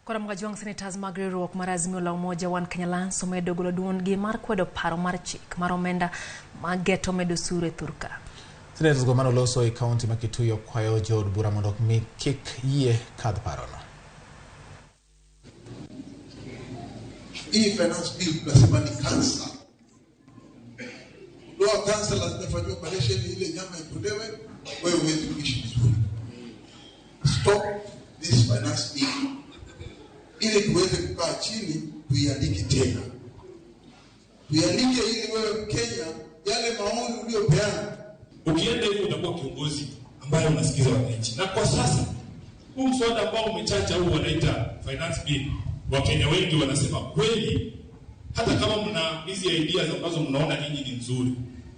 Kora Juang senators mag riwruok mar Azimio la Umoja One Kenya Alliance omedo golo duondgi mar kwedo paro mar chik mar omenda ma geto medo osuru e thurka. Senators go manoloso e kaunti ma Kitui okwayo jood bura mondo mi kik yie kadh parono. Hii finance bill tunasema ni kansa. Kutoa kansa lazima ifanyiwe operation, ile nyama itolewe, wewe huwezi kuishi vizuri. Stop this finance bill ili tuweze kukaa chini tuiandike tena, tuiandike ili wewe Mkenya, yale maoni uliyopeana. Ukienda hivyo utakuwa kiongozi ambaye unasikiza wananchi. Na kwa sasa huu mswada ambao umechacha huu wanaita finance bill, Wakenya wengi wanasema kweli, hata kama mna hizi ideas ambazo mnaona nyinyi ni nzuri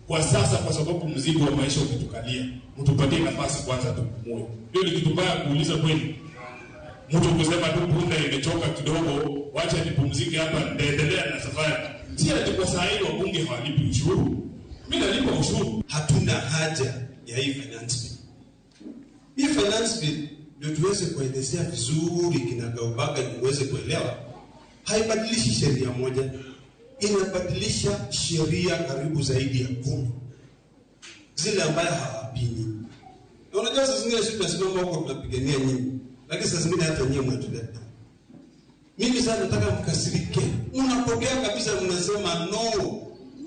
kwa sasa, kwa sababu mzigo wa maisha umetukalia, mtupatie nafasi kwanza tupumue. Hiyo ni kitu mbaya kuuliza kweli? Mtu kusema tu punda imechoka kidogo, wacha nipumzike hapa, nitaendelea na safari. Si ati kwa saa hii wabunge hawalipi ushuru. Mimi nalipa ushuru. Hatuna haja ya hii finance bill. Hii finance bill ndio tuweze kuelezea vizuri kinagaubaga, niweze kuelewa. Haibadilishi sheria moja, inabadilisha sheria karibu zaidi ya 10 zile ambayo hawapini. Na unajua saa zingine sisi tunasimama huko tunapigania nyinyi, lakini saa zingine hata nyinyi mnatuleta. Mimi sana nataka mkasirike, unapokea kabisa, mnasema no,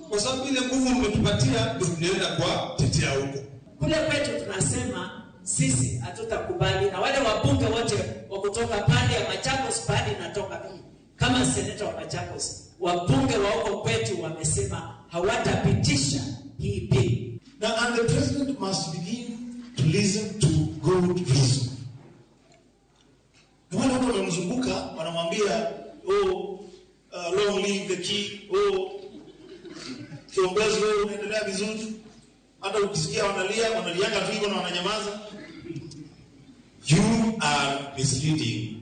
kwa sababu ile nguvu mmetupatia ndio tunaenda kwa tetea huko. Kule kwetu tunasema sisi hatutakubali, na wale wabunge wote wa kutoka pande ya Machakos, pande natoka mimi kama seneta wa Machakos, wabunge wa huko kwetu wamesema hawatapitisha hii bill. Now, and the president must begin to listen to good reason. Na wale watu wamemzunguka wanamwambia, oh, long live the king, oh, kiongozi wewe unaendelea vizuri. Hata ukisikia wanalia, wanalianga tu hivyo na wananyamaza. You are misleading